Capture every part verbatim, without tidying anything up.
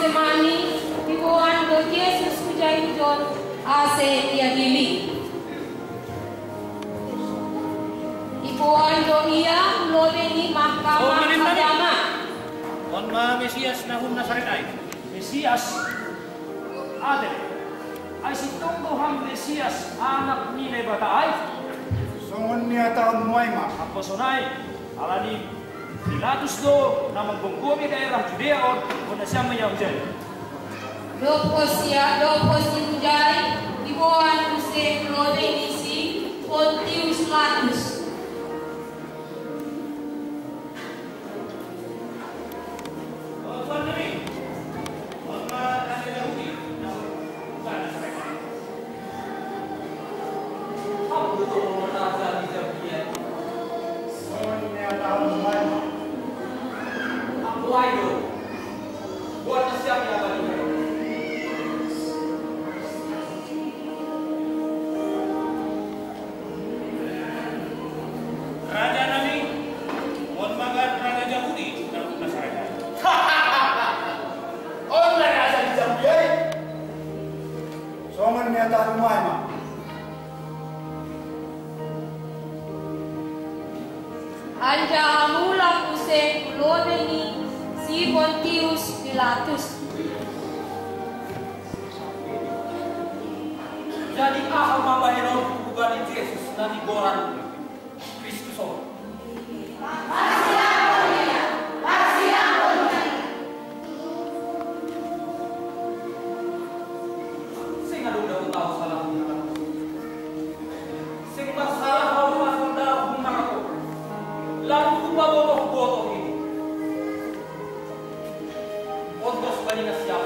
Getsemani, iboan do Jesus hujai hujon ase iadili. Iboan do ia hu lobei ni mahkamah agama. On ma Mesias na hun Nasaret ai. Mesias? Ate, ai sintong do ham Mesias, Anak ni Naibata ai? Songon niatahonmu ai ma. Ampo sonai, alani Pilatus do na manggomgomi daerah Judea on, on nasiam ma ia hujai. Dob ho si, dob ho si hujai, iboan muse hu lobei ni si Pontius Pilatus. Raja nami, on ma kan raja Jahudi na hun Nasaret ai. On ma raja ni Jahudi ai. Songon niatahonmu ai ma. Anjaha mulak muse hu lobei ni si Pontius Pilatus. Jadi aha ma bahenonku hubani Jesus na nigoran Kristus on? Seng adong dapot ahu salah. Seng marsalah ahu asa ndang hum marko. Lalu hupabotoh-botoh i. Ontos bani nasiam.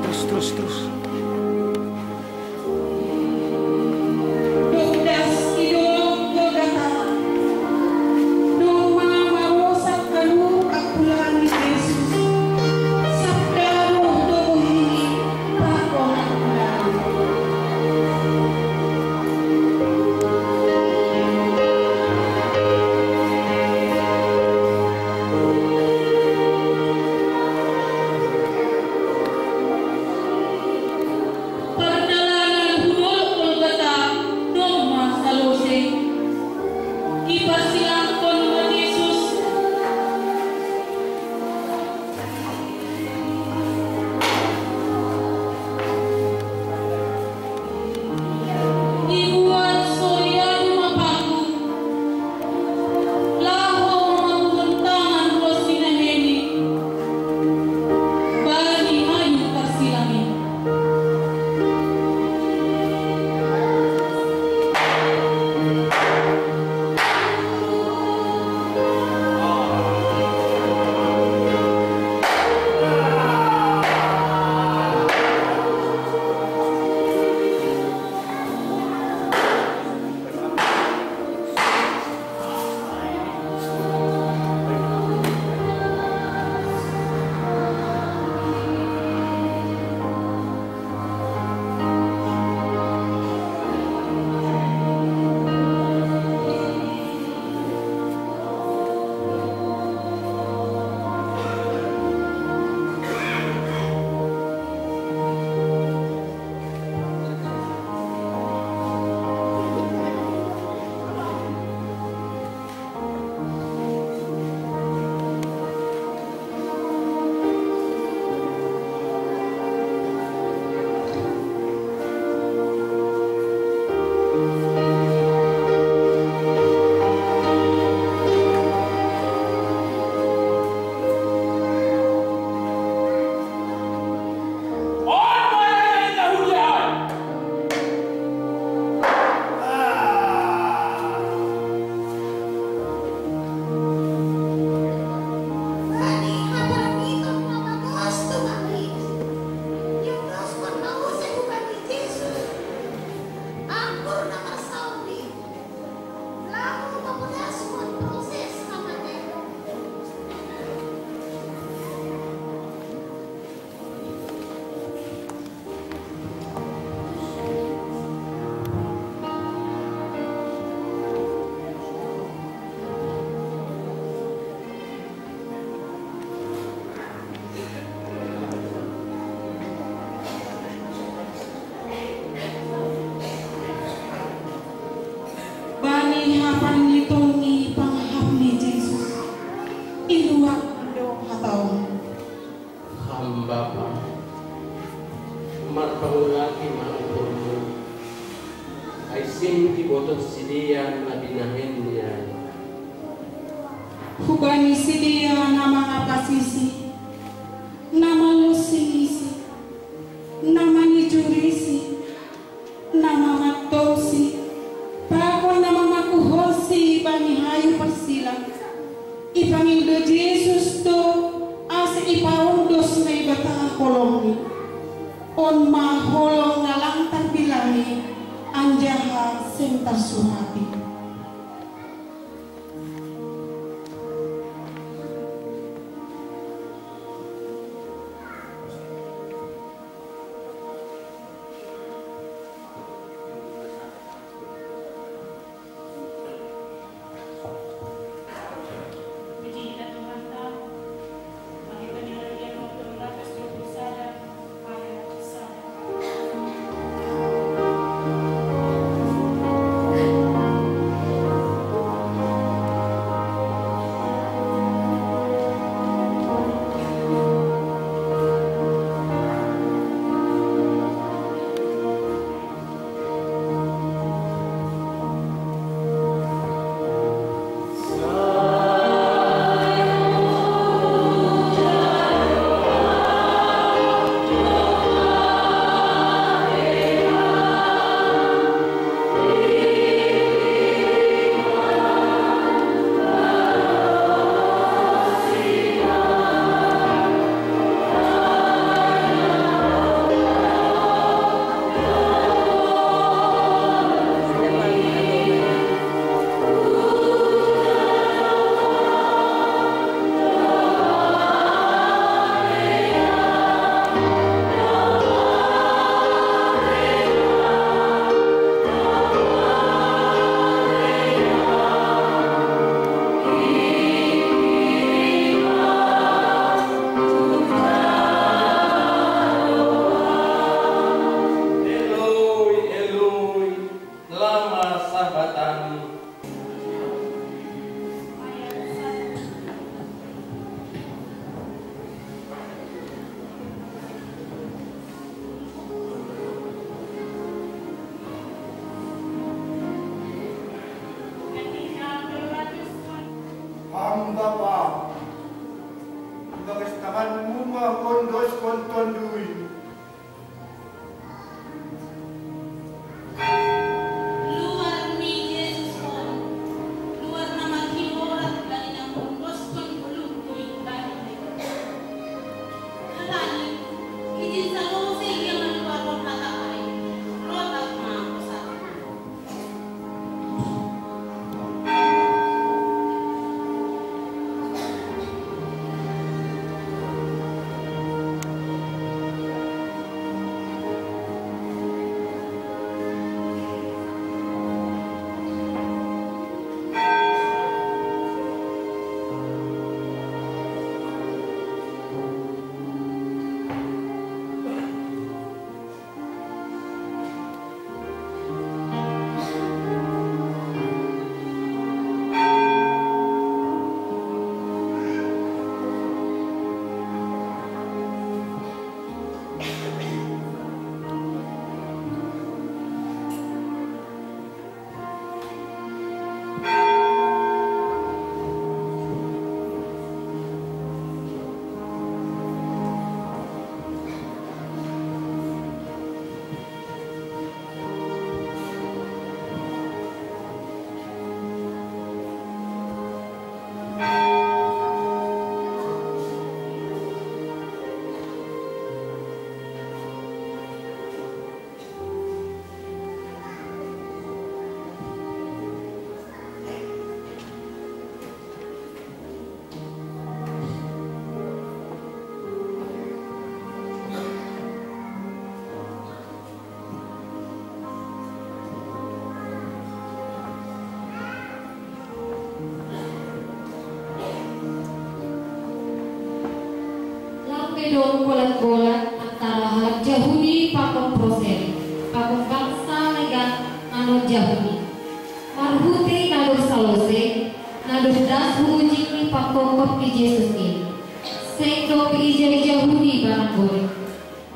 Terus, terus, terus. Dob das i dolok Golgata, domma marosak halumpang hulahula ni Jesus, sabda do tubuh i pakon hulahula. Pangulaki ma umurmu. Ai sing iboto sidea na binahen ni ai. Hubani sidea na mangapasisi, na malusingisi, na manijurisi, na mamatopsi, pakon na mamakuhonsi bani hayu parsila. Ipangindo Jesus do asa ipaondos Naibata holongni. On ma holong na lang tarbilangi anjaha seng tarsuhati. Eloi, Eloi, lama sabatani. Ham Bapa, ibagas tanganmu ma huondoskon tondui. Luar ni Jesus on, luar na marhiborat bani na huondoskon bulungku i bani. Halani, ijin salose ia manuarhon hata ai, rotap ma hosatna. Lang pe dong golat-golat antara halak Jahudi pakon prosel, pakon bangsa legan na non Jahudi. Marhite na dob salose, na dob das hu ujing ni pangkopkop ni Jesus i. Seng dob ija i Jahudi barang Gorik.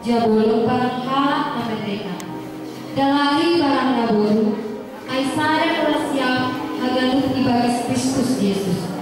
Jabo long barang halak Dalahi barang na boru, ai sada na la siap haganup ibagis Kristus Jesus.